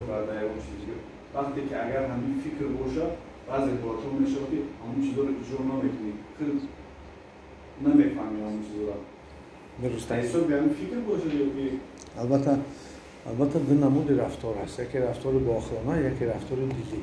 Дар ягон чиз вақте ки агар ҳамин фикр бошад, баъзе ҳолатҳо мешавад, ки ҳамон чизоро иҷро намекунӣ, худ намефаҳмӣ ҳамон чизоро. Дуруст. Ҳисоби ҳамин фикр бошад ё ки? Албатта, албатта, ду намуди рафтор аст: яке рафтори боақлона, яке рафтори дилӣ.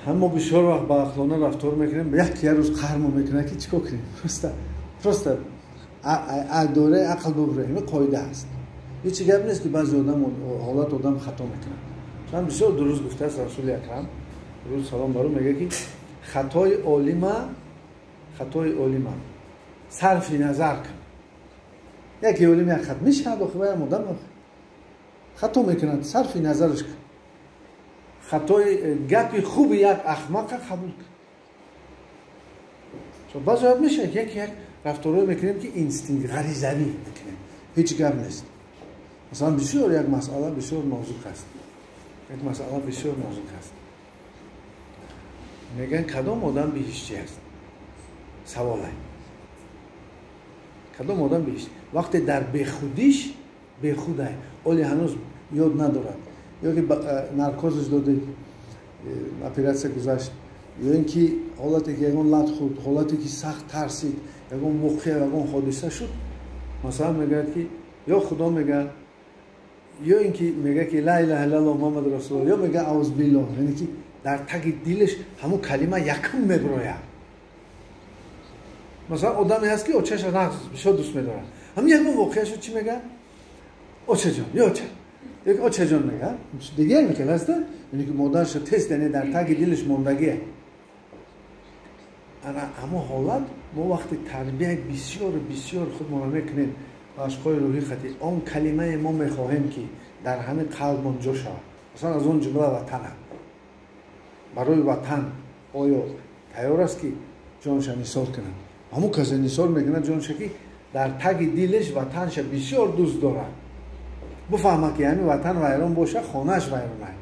Ҳам мо бисёр вақт боақлона рафтор мекунем, як рӯз қаҳрмо мекунад, ки чӣ кор кунем, просто доираи ақл бубурем. Ин қоида аст, ҳечи гап нест, ки баъзе одам ҳолат одам хато мекунад. Чун бисёр дуруст гуфтааст Расули Акрам, рӯз салом бар ӯ, мегӯяд, ки хатои олима сарфи назар кун. Яке олим як хат мешавад, охи ваям одам хато мекунад, сарфи назараш кун. Хатои гапи хуби як ахмақа қабул кун. Баъзе вақт мешавад, яке як рафторҳое мекунем, ки инстинкт, ғаризавӣ мекунем, ҳеҷ гап нест. Масалан, бисёр як масъала бисёр нозук аст, як масъала бисёр нозук аст. Мегӯянд, кадом одам биҳиштӣ аст? Саволай: кадом одам биҳишт? Вақте дар бехудиш, бехудай, оле ҳанӯз ёд надорад, ё ки наркозаш додед, оператсия гузашт, ё ин ки ҳолате ки ягон лат хӯрд, ҳолате ки сахт тарсид, ягон воқеа, ягон ҳодиса шуд, масалан, мегӯяд, ки ё Худо мегӯяд, ё ин ки мегӯяд, ки ла илаҳа иллаллоҳ Муҳаммад расулуллоҳ, ё мегӯяд аузубиллоҳ, яъне ки дар таги дилаш ҳамун калима якум мебирояд. Масалан, одаме ҳаст, ки очаша нағз бисёр дӯст медорад. Ҳамин ягон воқеа шуд, чӣ мегӯяд? Очаҷон, ё оча, як очаҷон мегӯяд. Дигар мехел аста, яъне ки модарша тест, яъне дар таги дилаш мондагие. Ана ҳамон ҳолат мо вақти тарбияи бисёру бисёр худмонро мекунем, машқҳои рӯҳӣ хати он калимае мо мехоҳем, ки дар ҳамин қалбмон ҷо шавад. Масалан, аз он ҷумла ватана. Барои ватан оё тайёр аст, ки ҷонша нисор кунад? Ҳамон касе нисор мекунад ҷонша, ки дар таги дилаш ватанша бисёр дӯст дорад. Бифаҳмад, ки ҳамин ватан вайрон боша, хонааш вайронай.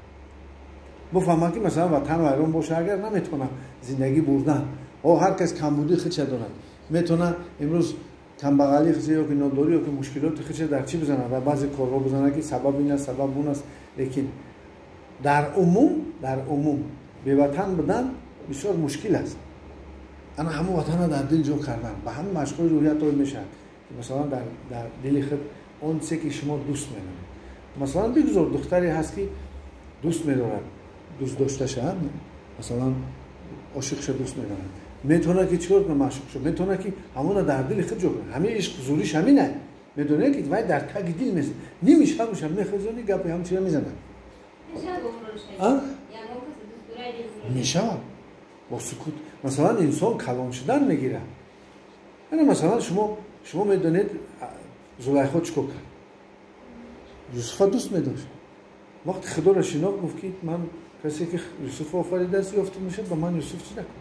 Бифаҳмад, ки масалан, ватан вайрон боша, агар наметавонам зиндагӣ бурдан. О, ҳар кас камбудии худша дорад, метавонад имрӯз камбағалии худша ё ки нодорӣ, ё ки мушкилоти худша дар чӣ бизанад, дар баъзе корҳо бизанад, ки сабаб ин аст, сабаб он аст. Лекин дар умум беватан будан бисёр мушкил аст. Ана ҳамон ватанро дар дил ҷо кардан ба ҳамин машқҳои рӯҳият оид мешавад, ки масалан, дар дили худ он чизе, ки шумо дӯст медоред. Масалан, бигузор духтаре ҳаст, ки дӯст медорад, дӯст дошташа, масалан, ошиқша дӯст медорад, метавонад, ки чӣ кор кунад? Маъшуқша метавонад, ки ҳамона дар дили худ ҷо кунад. Ҳамин ишқ зуриш ҳамина, медонед, ки вай дар таги дил мезанад, ними шабуша мехезони, гапи ҳам чира мезанад, мешавад бо сукут. Масалан, инсон калон шудан мегирад. Ана, масалан, шумо медонед, Зулайхо чӣ кор кард? Юсуфа дӯст медошт. Вақти Худоро шинохт, гуфт, ки ман касе, ки Юсуф офаридааст, ёфта мешавад, ба ман Юсуф чӣ накун?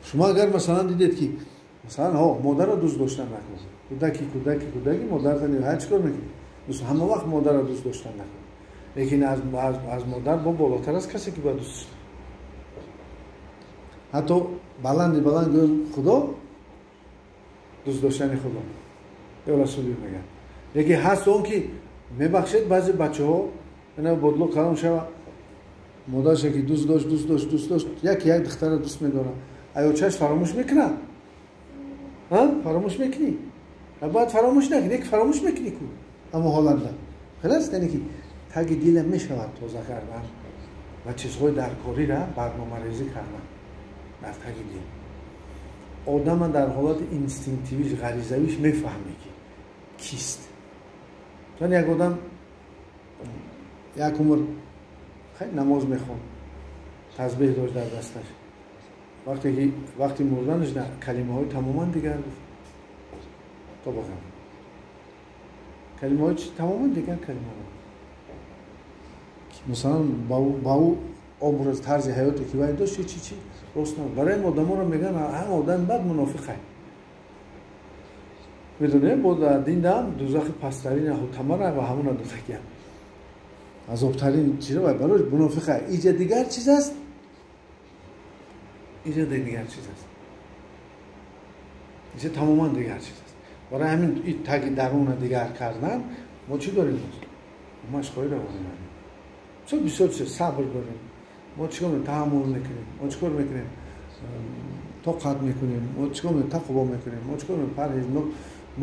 Шумо агар, масалан, дидед, ки масалан, ҳо, модарро дӯст доштан накун. Кӯдаки модарта ҳар чӣ кор мекунӣ, ҳама вақт модарро дӯст доштан накун, лекин аз модар бо болотар аст касе, ки бояд дӯст, ҳатто баланди баланд гӯем, Худо, дӯст доштани Худо ё Расули мегӯяд. Лекин ҳаст он ки, мебахшед, баъзе бачаҳо ина бодло калон шава, модарша ки дӯст дошт, дӯст дошт, дӯст дошт, яке як духтара дӯст медорад, аёчаш фаромӯш мекунад. Фаромӯш мекунӣ, бояд фаромӯш накунӣ, як фаромӯш мекунӣ ку ҳамо ҳолатда. Хелас, яъне ки таги дила мешавад тоза кардан ва чизҳои даркориро барномарезӣ кардан. Дар таги дил одама дар ҳолати инстинктивиш, ғаризавиш мефаҳме, ки кист. Чун як одам як умр хеле намоз мехонд, тазбеҳ дошт дар дасташ, вақте ки вақти мурданаш калимаҳои тамоман дигар гуфт. То бохам калимаҳои тамоман дигар калимаҳо. Масалан, ба ӯ образ, тарзи ҳаёте, ки вай дошт, чи рост набуд. Барои ин одаморо мегӯянд, ҳама одами бад мунофиқай. Медонед, бо дар дин даам дузахи пасттарин ҳутамара ва ҳамона додагиам, азобтарин чиро вай барои мунофиқай. Иҷа дигар чиз аст, иҷа дигар чиз аст, иҷа тамоман дигар чиз аст. Барои ҳамин таги даруна дигар кардан. Мо чӣ дорем? Машқҳои равонӣ дорем. Бисёр бисёр чиз сабр дорем. Мо чӣ кор мекунем? Таҳаммул мекунем. Мо чӣ кор мекунем? Тоқат мекунем. Мо чӣ кор мекунем? Тақво мекунем. Мо чӣ кор мекунем? Парҳез.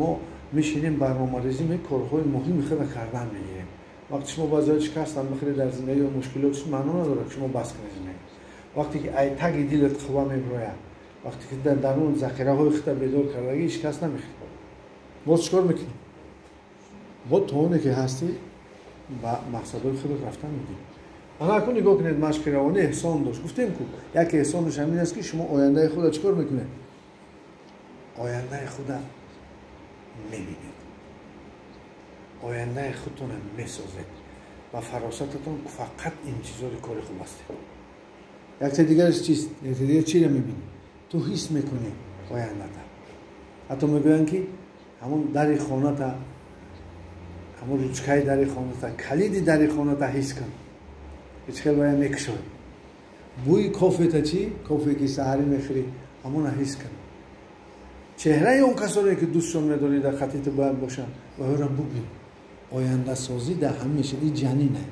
Мо мешинем барномарезӣ, корҳои муҳими худро кардан мегирем. Вақте шумо баъзеҳо шикастан мехӯред дар зиндагӣ ё мушкилот, чиз маъно надорад, шумо бас кунед зиндагӣ. Вақте ки ай таги дилат қувва мебирояд, вақте ки дар дарун захираҳои худро бедор кардагӣ, шикаст намехӯрӣ. Боз чӣ кор мекунӣ? Бо то оне ки ҳастӣ ба мақсадҳои худат рафтан медиҳӣ. Ана акун нигоҳ кунед, машқи равонӣ эҳсон дошт. Гуфтем ку яке эҳсонаш ҳамин аст, ки шумо ояндаи худро чӣ кор мекунед? Ояндаи худро мебинед, ояндаи худтонро месозед ва фаросататон фақат интизори кори хуб ҳастед. Якте дигараш чист? Якте дигар чиро мебинӣ? Ту ҳис мекунӣ ояндата. Ҳатто мегӯянд, ки ҳамон дари хоната, ҳамон ручкаи дари хоната, калиди дари хоната ҳис кун. Ҳеҷ хел вая мекушоӣ. Бӯи кофета чӣ? Кофе ки саҳарӣ мехӯрӣ, ҳамона ҳис кун. Чеҳраи он касоне ки дӯстшон медорӣ дар хати ту бояд бошанд, ва ӯро бубин. Ояндасозӣ дар ҳамеша ин ҷанина.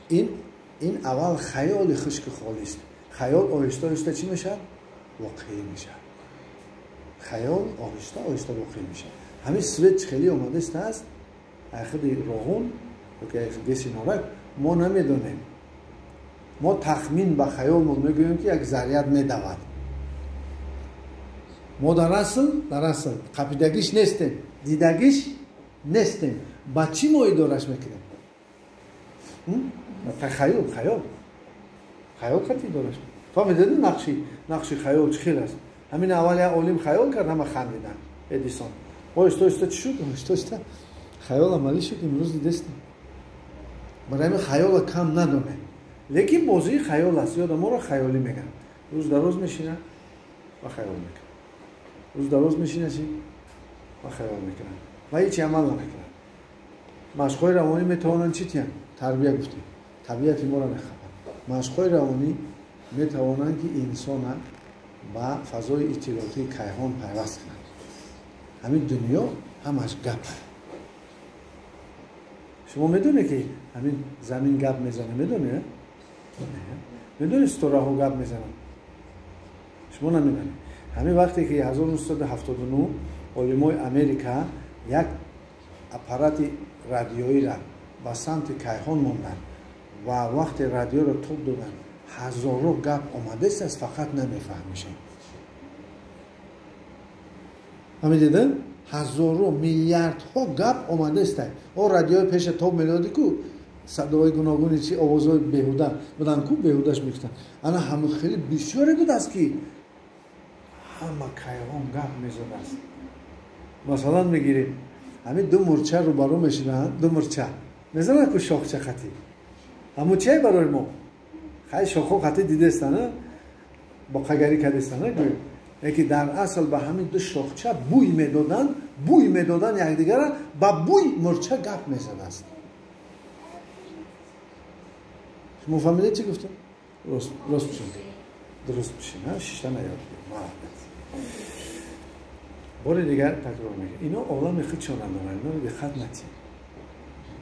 Ин аввал хаёли хушки холист. Хаёл оҳиста оҳиста чӣ мешавад? Воқеӣ мешавад. Хаёл оҳиста оҳиста воқеӣ мешавад. Ҳамин свет хеле омадааст аст, худи роғун ё геси норак мо намедонем. Мо тахмин ба хаёлмон мегӯем, ки як заряд медавад. Мо дар асл қапидагиш нестем, дидагиш нестем. Ба чӣ мо идораш мекунем? Хаёл, хаёл. Хаёл қати идораш. Фаҳмидед нақши хаёл чӣ хел аст? Ҳамин аввал як олим хаёл кард, ҳама хандиданд. Эдисон. Оҳиста оҳиста чӣ шуд? Оҳиста оҳиста хаёл амалӣ шуд, имрӯз дидестем. Барои ҳамин хаёла кам надонем. Лекин бозии хаёл аст. Ёда моро хаёлӣ мегӯянд. Рӯз дар рӯз мешинад ва хаёл мекунад. Рӯз дар рӯз мешинад чӣ? Ва хаёл мекунад. Ва ҳеҷ амал намекунад. Машқҳои равонӣ метавонанд чӣ тиҳанд? Тарбия гуфтем. Табиати моро мехабанд. Машқҳои равонӣ метавонанд, ки инсона ба фазои иттилоотии кайҳон пайваст кунанд. Ҳамин дунё ҳамаш гап. Шумо медонед, ки ҳамин замин гап мезанад? Медонед? Медонед ситораҳо гап мезананд? Шумо намедонед. Ҳамин вақте ки 1979 олимои Америка як аппарати радиоиро ба самти кайҳон монданд ва вақте радиоро тоб доданд, ҳазорҳо гап омадааст, аст, фақат намефаҳмишем. Фаҳмидед? Ҳазорҳо, миллиардҳо гап омадааст. О радиои пеша тоб медоди ку садоҳои гуногуни чи овозҳои беҳуда буданд ку, беҳудаш мегуфтанд. Ана ҳама хеле бисёре будааст, ки ҳама кайҳон гап мезадааст. Масалан мегирем, ҳамин ду мурча рӯбарӯ мешуданд, ду мурча мезананд ку шохча хатӣ. Ҳамун чие барои мо? Хай шохҳо хатӣ дидестанд, боқагарӣ кардестанд, гӯё. Лекин дар асл ба ҳамин ду шохча бӯй медоданд, бӯй медоданд якдигара, ба бӯй мурча гап мезадааст. Шумо фаҳмидед чӣ гуфтам? Рост бишин. Дуруст бишин, шишта наёд. Молодец. Бори дигар такрор мекунам. Ино олами худшон надоранд, иноро диққат натиҳед.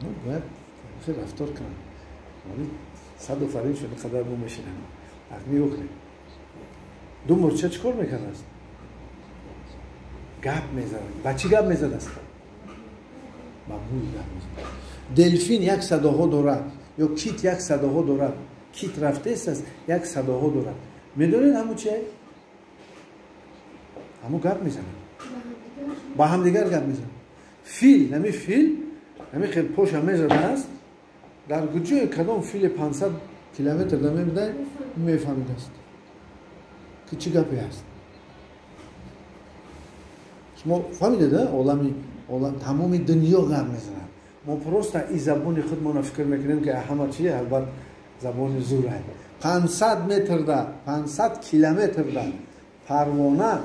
Ино бояд хел рафтор кунанд. Саду фарин шуд, қадар мо мешинем. Нигоҳ кунед. Ду мурча чӣ кор мекардааст? Гап мезанад. Ба чӣ гап мезадааст? Ба бӯй гап мезанад. Делфин як садоҳо дорад, ё кит як садоҳо дорад. Кит рафтест, як садоҳо дорад. Медонед ҳамун чие? Ҳамун гап мезанад. Ба ҳамдигар гап мезанад. Фил, ҳамин фил, ҳамин хел поша мезадааст, дар куҷое кадом фили 500 километр да мебидай, мефаҳмидааст, ки чӣ гапе ҳаст. Шумо фаҳмидед, олами тамоми дунё гап мезанад. Мо просто и забони худмонро фикр мекунем, ки ҳама чие, албат забони зур. 500 метрда, 500 километрда парвона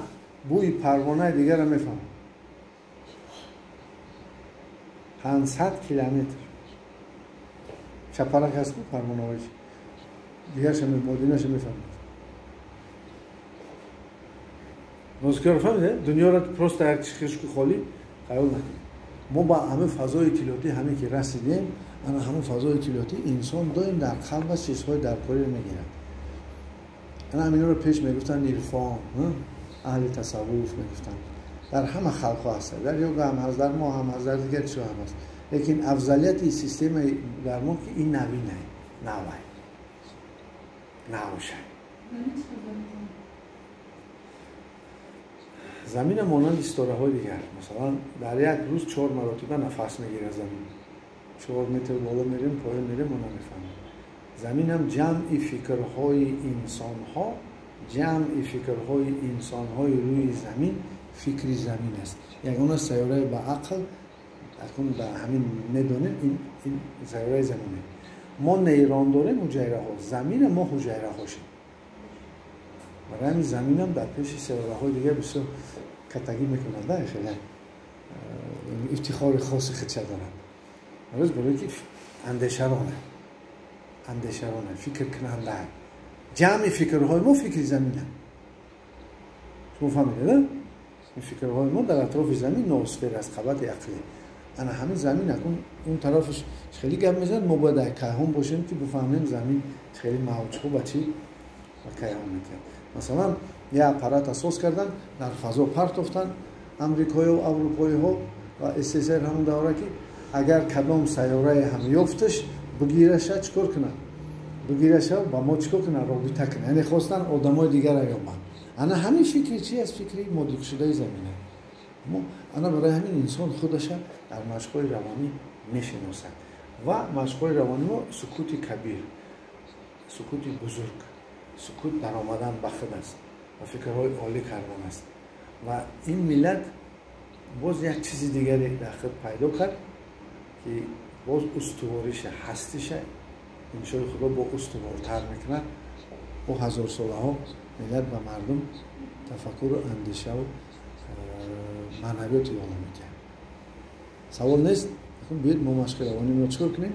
бӯи парвонаи дигарро мефаҳмад. 500 километр. Чапарак ҳаст ку парвонаҳои дигарша модинаша мефаҳмад. Нозикиёро фаҳмидед? Дунёро просто як хишку холӣ хаёл накунед. Мо ба ҳамин фазои иттилоотӣ ҳамин ки расидем, ана ҳамон фазои иттилоотӣ инсон доим дар қалбаш чизҳои даркориро мегирад. Ана ҳаминро пеш мегуфтанд ирфон, аҳли тасаввуф мегуфтанд. Дар ҳама халқҳо ҳаст, дар йога ҳам ҳаст, дар мо ҳам ҳаст, дар дигар чизҳо ҳам ҳаст. Лекин афзалияти системаи дар мо ки ин навинай, навай, навшай. Замина монанди ситораҳои дигар. Масалан, дар як рӯз 4 маротиба нафас мегирад замин. 4 метр боло мерем, поён мерем, мо намефаҳмем. Заминам ҷамъи фикрҳои инсонҳо, ҷамъи фикрҳои инсонҳои рӯи замин фикри замин аст. Ягона сайёраи ба ақл, акун ба ҳамин медонем, ин сайёраи замин аст. Мо нейрон дорем, ҳуҷайраҳо. Замина мо ҳуҷайраҳошем. Барои ҳамин заминам дар пеши сайёраҳои дигар бисёр катагӣ мекунад, да, хеле ифтихори хоси худша дорад. Барои барои ки андешароне, андешароне, фикркунанда. Ҷамъи фикрҳои мо фикри замина. Шумо фаҳмидед, да? Ин фикрҳои мо дар атрофи замин ноосфера аст, қабати ақлӣ. Ана ҳамин замин акун он тарафаш хеле гап мезанад, мо бояд дар кайҳон бошем ки бифаҳмем замин хеле мавҷҳо ба чӣ ба кайҳон метиҳад. Масалан, як аппарат асос кардан, дар фазо партофтан амрикоиҳо, аврупоиҳо ва СССР ҳамон давра ки агар кадом сайёрае ҳам ёфташ, бигираша чӣ кор кунад? Бигираша ба мо чӣ кор кунад? Робита кунад. Яъне хостан одамои дигарро ёбанд. Ана ҳамин фикри чи аст? Фикри модикшудаи замина. Ана барои ҳамин инсон худаша дар машқҳои равонӣ мешиносад. Ва машқҳои равонӣ мо сукути кабир, сукути бузург, сукут даромадан ба худ аст ва фикрҳои олӣ кардан аст. Ва ин миллат боз як чизи дигаре дар худ пайдо кард ки боз устувориша, ҳастиша иншои худо бо устувортар мекунад. Бо ҳазорсолаҳо миллат ба мардум тафаккуру андешаву маънавиёти боло медиҳад. Савол нест? Биёед мо машқи равонимро чӣ кор кунем?